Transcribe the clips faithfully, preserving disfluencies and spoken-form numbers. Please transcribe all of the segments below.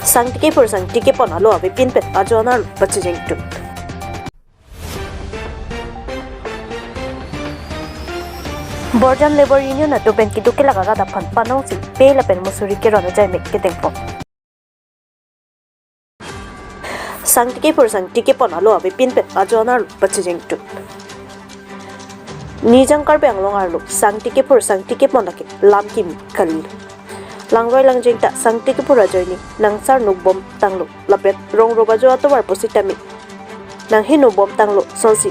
Sangti kephur sangti kepon alo avepin pen ajo anerlo pachejeng tun. Borjan Labour Union atum pen keduk kelak arat aphan panongsi pe lapen musuri keron ajai mek kedengpon. Sangti kephur sangti kepon alo avepin pen ajo anerlo pachejeng tun. Nijang Karbi Anglong arlo sangti kephur sangti kepon lake lam kimi kali. Langroi langjeng ta sangti kephur ajoine nangsarnuk bom tanglo lapen rong roba jo atovar pusitame nanghinu bom tanglo sonsi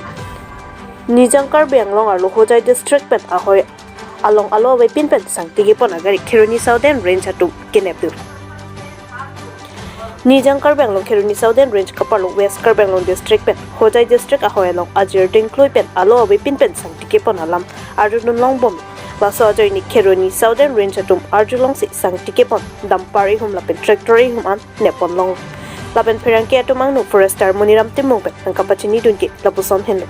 Nijang Karbi Anglong arlo Hojai district pen ahoi along alo avepin pen sangti kepon agari Kheroni Southern Range atum kenep dun. Nijang Karbi Anglong Kheroni Southern Range kaparlo West Karbi Anglong district pen Hojai district ahoi along ajir dingklui pen alo avepin pen sangti kepon alam arjudun longbom. Laso ajoine Kheroni Southern Range atum arjulongsi sangti kepon dumper ihum lapen tractor ihum an neppon long. Lapen pherangke atum angno Forester Moniram Timung pen nangkapachinidun ke lapuson henlo.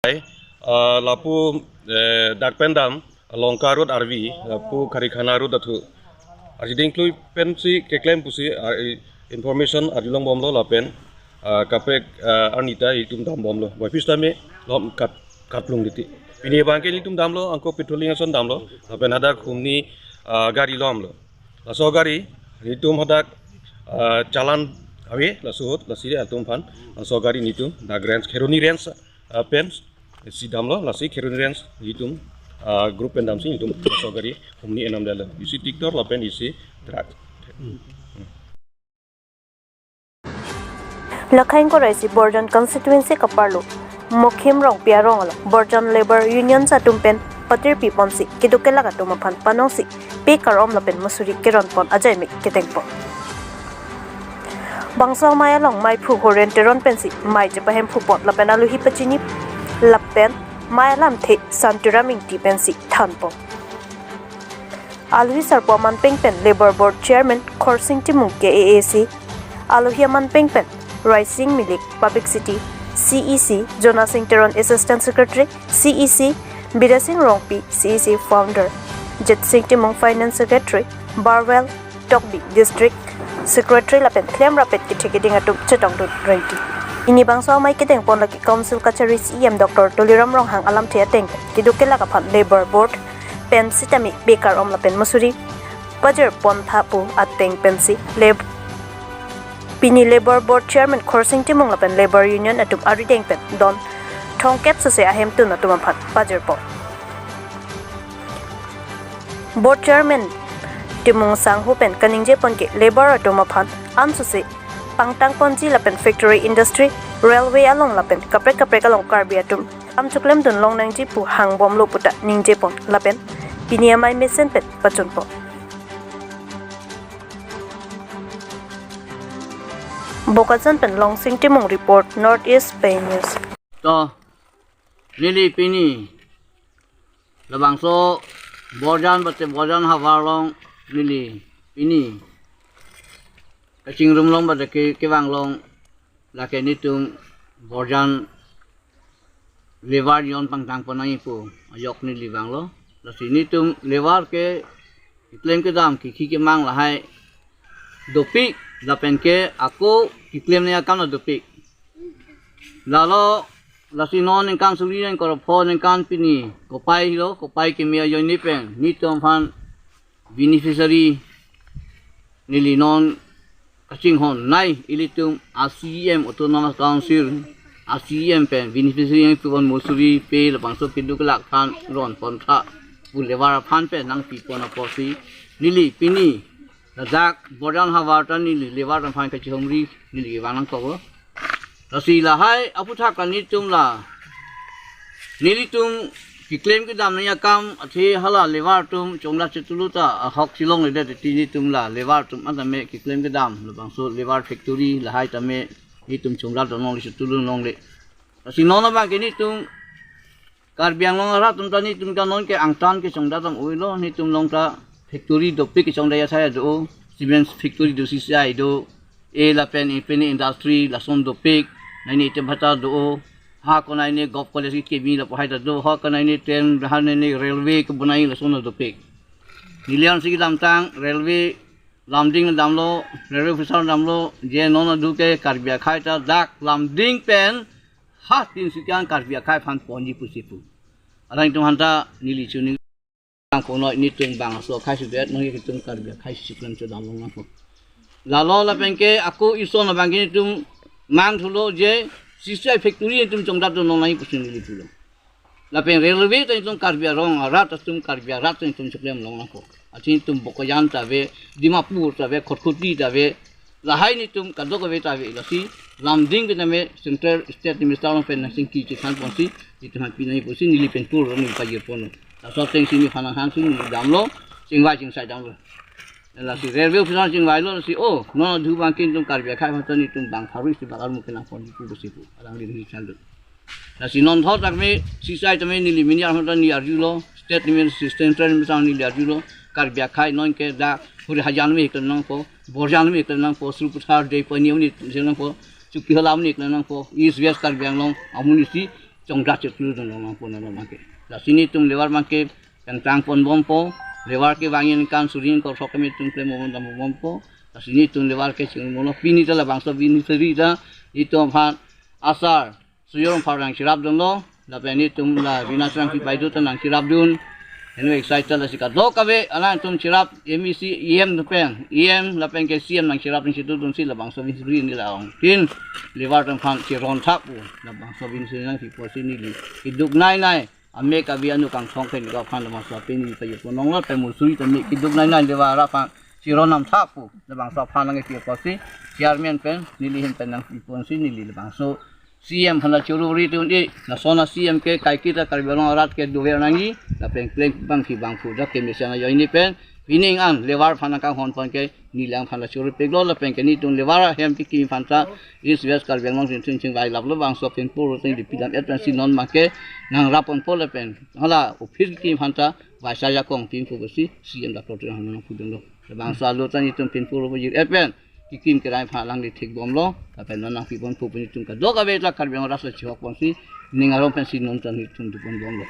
Hai, ah, lapu, eh, dak pen dam, Longka Road arvi, lapu Kharikhana Road athu. Arjiding klui pensi keklem pusi, ah, i-, information arjulong bomlo lapen, ah, kaprek, ah, arni ta itum dam bomlo. Boy pis tame lom kat, katlung titi. Pini abang ke itum damlo, angko patrolling ason damlo. Lapen hadak humni, ah, gari lomlo. Laso gari, itum hadak, ah, challan ave, laso ahut, lasi atum aphan, laso gari nitum, dak range, Kheroni range, ah, pen, si damlo, lasi Kheroni range, itum, ah, group pen damsi, itum, laso gari, humni enam dalo. Isi tractor, lapen isi truck. Lakhain korai si Borjan constituency kaparlo Mokhim Rongpi arong along Borjan Labour Union atum pen patirpi ponsi keduk kelak atum aphan panongsi pe kar-om lapen musuri keron pon ajai mek kedengpon. Bangso amei along meiphu Horen Teron pensi mei chepahem phupon lapen alohi pachini lapen mei alamthe Santiram Ingti pensi thanpon. Alohi sarpo amanpeng pen Labour Board Chairman Khorsing Timung K A A C, alohi amanpeng pen Raising Milik Publicity C E C, Jona Sing Teron Assistant Secretary C E C, Bidya Sing Rongpi C E C Founder, Jit Sing Timung Finance Secretary, Barwell Tokbi District Secretary lapen klem rapet kethe keding atum chetongdun reidi. Pini bangso amei kedengpon lake Council Kachari C E M Doctor Tuliram Ronghang alamthe ateng keduk kelak aphan Labour Board pen sitame pe kar-om lapen musuri pajir pon tha pu ateng pensi Lab-, pini Labour Board Chairman Khorsing Timung lapen Labour Union atum arideng pen don thomkep sose ahemtun atum aphan pajirpon. Board Chairman Timung sangho pen kaningje pon ke Labour atum aphan an sose pangtang ponji lapen factory, industry, railway along lapen kaprek kaprek along Karbi atum kam choklemdun long nangji pu hangbomlo puta ningje pon lapen pini amei mesen pen pachunpon. Bokajan pen Longsing Timung report, North East Pei News. To, neli pini labangso Borjan bate Borjan havar along neli pini kachingrum long bate ke kevang long lake nitum Borjan Labour Union pangtang pon nangji pu ajok neli vanglo. Lasi nitum Labour ke keklem kedam kekhi kemang lahai dopik lapen ke ako keklem ne akam la dopik. Lalo lasi non ningkan suri ningkan kropho ningkan pini kopai lo, kopai keme ajoine pen nitum aphan beneficiary neli non kachinghon nai ilitum a C E M Autonomous Council a C E M pen beneficiary nangpipon musuri pe labangso keduk kelak aphan ron pon tha pu Labour aphan pen nangpipon apotsi neli pini ladak Borjan havar ta neli Labour aphan kachihomri neli vang nangkok. Lasi lahai aphuthak ta nitum la nelitum Keklem kedam nangji akam athe hala labour atum chongdat chetulu ta ahok si longledet, athe netum la labour atum an tame keklem kedam, labangso labour factory lahai tame netum chongdat dun longle, chetulu longle. Lasi non abang ke netum Karbi Anglong arat atum ta netum ta non ke angtan kechongdat dam oilo, netum along ta factory dopik kechongdat asai do, cement factory do, C C I do, e lapen e pini industry lason dopik, nai ne item bhata do, ha konai ne govt college kemi lapu hai ta do, ha konai ne train, ha nai ne railway kebonai lason dopik. Neli ansi kedamtang railway Lumding damlo, railway officer damlo, je non adu ke Karbi akhai ta dak Lumding pen ha Tinsukia Karbi akhai aphan ponji pusi pu. Alangtum aphanta neli chini ang kono netum bang aso akhai sudet, non netum Karbi akhai si klem chodam longnang pu. Lalo lapen ke ako ison abang ke netum mangthulo je C C I factory netum chongdat dun longnang pusi neli pulo. Lapen railway ta netum Karbi arong arat atum, Karbi arat ta netum choklem longnang pu. Athe netum Bokajan ta ave, Dimapur ta ave, Khatkhati ta ave, lahai netum kadokave ta ave, lasi Lumding pen tame central state minister along pen nangchingki chethan ponsi, netum aphan pinangji pusi neli pen pur neli pajir ponlo. Laso ateng si nephan nangthan si neli damlo, chingvai chingsai damlo. Lasi railway officer chingvailo, lasi, "Oh, non adu abang ke netum Karbi akhai aphan ta netum bang pharo isi bak armu kenang ponji pu," pusi pu. Alangli neli chan do. Lasi non thot tame C C I tame neli miniar aphanta neli arjulo, state minister, central minister neli arjulo, Karbi akhai non ke dak Hori Hajan me klem nangpo, Borjan me klem nangpo, Sarupathar, Deipani me klem nangpo, Chokihola me klem nangpo, East West Karbi Anglong amonit si chongdat chetulu dun longnang pu non abang ke. Lasi netum labour abang ke pangtang pon bompo, labour kevang ingkan suri ingkoi sok tame netum klem bom dam bompo. Lasi netum labour ke chingmono, pini ta labangso pini suri ta netum aphan asar Suyor Rongphar nangcherap dunlo, lapen netum la Rina Terangpi Baideo ta nangcherap dun. Henlo excite ta, lasi kadokave alangtum cherap, M E C, E M pen, E M lapen ke C M nangcherap nangchetu dunsi labangso pini suri neli la-ong tin labour atum aphan cheron thap pu, labangso pini suri nangpi ponsi neli keduk nai nai, amek abi anu kangthong pen ka aphan labangso pini pajir pon longlo, pen mo suri tame keduk nai nai labour aphan cheron nam thap pu, labangso aphan nangpi ponsi chairman pen neli ahin pen nangpi ponsi neli labangso C M aphan la choro ri tun i, lason a C M ke kaiketa Karbi Anglong arat ke dover nangji, lapen klem bang si bang pu dak kemesen ajoine pen, pining an labour aphan nangkanghon pon ke neli aphan la choro peklo, lapen ke netum labour ahem kekim aphanta East West Karbi Anglong tin tin chingvai laplo, bangso pen pur tin di pidam-et pensi non abang ke nangrap ponpo lapen hala office kekim aphanta vaisa jakong tin pu pusi C M dak lo tin nangpu dunlo. Labangso alo ta netum pen pur pajir-et pen kekim kerai aphan alangli thik bomlo, lapen non nangpi ponpo pu netum kadokave ta Karbi Anglong arat si chihok ponsi, ning aron pensi non ta netum du pon bomlo.